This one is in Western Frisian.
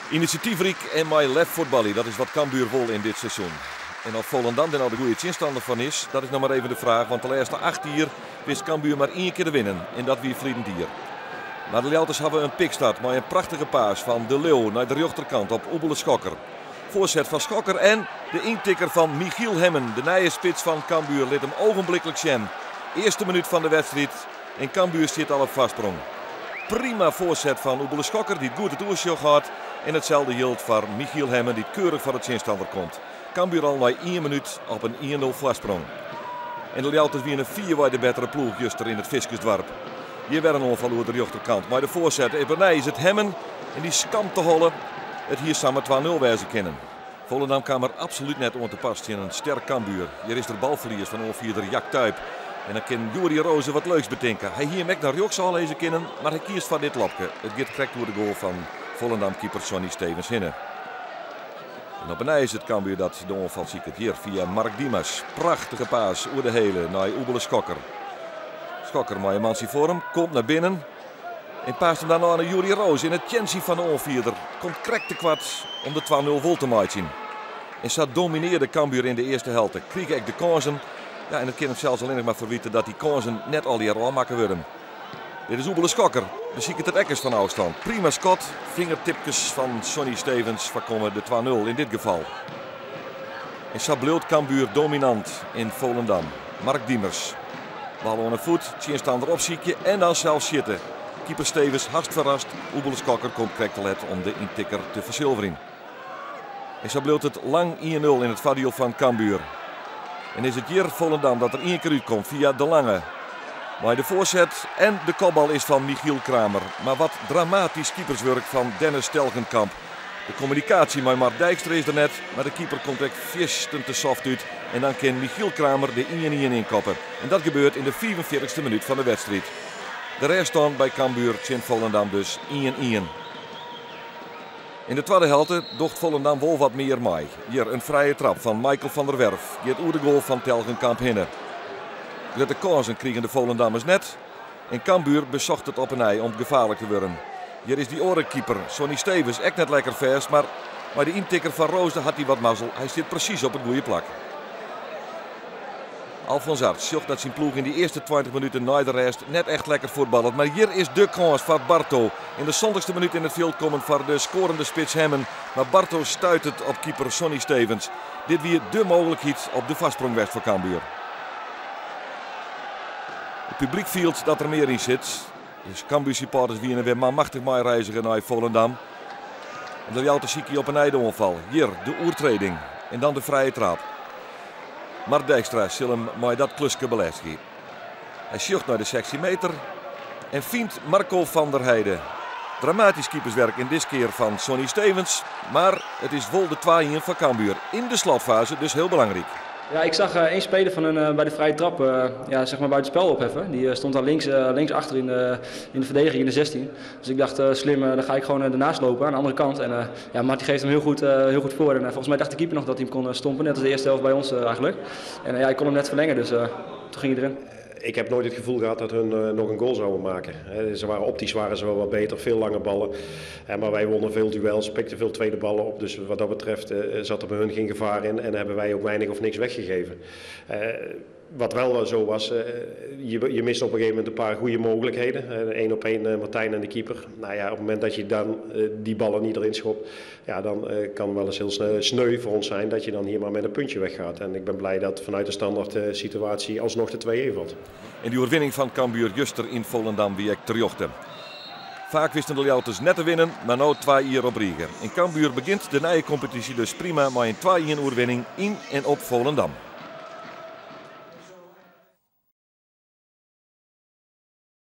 Inisjatyfryk en mei lef fuotbalje, dat is wat Cambuur wol yn dit seizoen. En oft Volendam dêr no de goede tsjinstanner fan is, dat is noch mar even de fraach, want de lêste 8 jier wist Cambuur mar ien kear te winnen en dat wie ferline jier. Mar de Ljouwerters hawwe in pikstart mei in prachtige paas fan De Leeuw nei de rjochterkant op Oebele Schokker. Foarset fan Schokker en de yntikker fan Michiel Hemmen, de nije spits fan Cambuur, lit him ogenbliklik sjen. Earste minút fan de wedstriid en Cambuur stiet al op foarsprong. Prima foarset fan Oebele Schokker, dy't goed it oersjoch hâldt. En itselde jildt foar Michiel Hemmen, dy't keurich foar de tsjinstanner komt. Cambuur al nei ien minút op in 1-0 foarsprong. En de Ljouwerters wiene fierwei de bettere ploech juster yn it Fiskersdoarp. Hjir wer in oanfal oer de rjochterkant. Mei de foarset op 'e nij is it Hemmen en dy skampt de holle. It hie samar 2-0 wêze kinnen. Volendam kaam der absolút net oan te pas tsjin in sterk Cambuur. Hjir is der balferlies fan oanfierder Jack Tuyp. En dan kin Yuri Rose wat leuks betinke. Hy hie him ek nei rjochts ôflizze kinnen, mar hy kiest foar dit lobke. It giet krekt oer de goal fan Volendam-keeper Sonny Stevens hinne. En op 'e nij is it Cambuur dat de oanfal siket. Hjir fia Mark Diemers. Prachtige paas oer de hele nei Oebele Schokker. Schokker mei in mantsje foar him, komt nei binnen. En paast him dan nei Yuri Roos yn it tsjentsje fan de oanfierder. Komt krekt te koart om de 2-0 wol te meitsjen. En sa dominearde Cambuur yn de earste helte. Krige ek de kânsen. Ja, en it kin him sels allinnich mar ferwite dat dy kânsen net allegear ôfmakke wurde. Dit is Oebele Schokker. Besiket it ek ris fan ôfstân. Prima skot. Fingertipkes fan Sonny Stevens foarkomme de 2-0 yn dit gefal. En sa bliuwt Cambuur dominant yn Volendam. Mark Diemers. Bal oan 'e foet, tsjinstanner opsykje en dan sels sjitte. Keeper Stevens hast ferrast. Oebele Schokker komt krekt te let om de yntikker te fersilverjen. En sa bliuwt it lang 1-0 yn it foardiel fan Cambuur. En is it hjir Volendam dat der ien kear útkomt fia De Lange. Mei de foarset en de kopbal is fan Michiel Kramer. Mar wat dramatysk keeperswurk fan Dennis Telgenkamp. De kommunikaasje mei Mart Dijkstra is der net, mar de keeper komt ek fierstente soft út. En dan kin Michiel Kramer de 1-1 ynkoppe. En dat gebeurt yn de 45ste minút fan de wedstriid. De rêststân by Cambuur tsjin Volendam dus 1-1. Yn de twadde helte docht Volendam wol wat mear mei. Hjir in frije trap fan Michael van der Werf giet oer de goal fan Telgenkamp hinne. Grutte kânsen krigen de Volendammers net. En Cambuur besocht it op 'e nij om gefaarlik te wurden. Hjir is dy oare keeper, Sonny Stevens, ek net lekker fêst, mar mei de yntikker fan Roosde hat hy wat mazzel. Hy stiet presys op it goede plak. Alfons Arts sjocht dat syn ploech yn dy earste 20 minuten nei de rêst net echt lekker fuotballet. Mar hjir is de kâns foar Barto. Yn de 70ste minút yn it fjild kommen foar de skoarende spits Hemmen. Mar Barto stuitet op keeper Sonny Stevens. Dit wie de mooglikheid op de foarsprong west foar Cambuur. It publyk fielt dat der mear yn sit. Dus Cambuur supporters wiene wer manmachtich meireizige nei Volendam. En de Ljouwerters sykje op 'e nij de oanfal. Hjir de oertreding en dan de frije trap. Mart Dijkstra sil him mei dat kluske belêstgje. Hy sjocht nei de 16 meter en fynt Marco van der Heide. Dramatysk keeperswurk yn diskear fan Sonny Stevens, mar it is wol de 2-1 foar Cambuur yn de slotfaze, dus hiel belangryk. Ja, ik zag één speler van hun bij de vrije trap, ja, zeg maar buitenspel opheffen. Die stond daar links achter in de verdediging in de 16. Dus ik dacht, slim, dan ga ik gewoon ernaast lopen aan de andere kant. En ja, Marty geeft hem heel goed voor. En volgens mij dacht de keeper nog dat hij hem kon stompen, net als de eerste helft bij ons eigenlijk. En ja, ik kon hem net verlengen, dus toen ging hij erin. Ik heb nooit het gevoel gehad dat hun nog een goal zouden maken. Ze waren optisch waren ze wel wat beter, veel lange ballen. Maar wij wonnen veel duels, pikten veel tweede ballen op. Dus wat dat betreft zat er bij hun geen gevaar in en hebben wij ook weinig of niks weggegeven. Wat wel zo was, je mist op een gegeven moment een paar goede mogelijkheden. Eén op één Martijn en de keeper. Nou ja, op het moment dat je dan die ballen niet erin schopt, ja, dan kan het wel eens heel sneu voor ons zijn dat je dan hier maar met een puntje weggaat. En ik ben blij dat vanuit de standaard situatie alsnog de 2-1 valt. En dy oerwinning fan Cambuur juster yn Volendam wie ek terjochte. Faak wisten de Ljouwerters net te winnen, mar no 2 jier op rige. En Cambuur begjint de nije kompetysje dus prima mei in 2-1 oerwinning yn en op Volendam.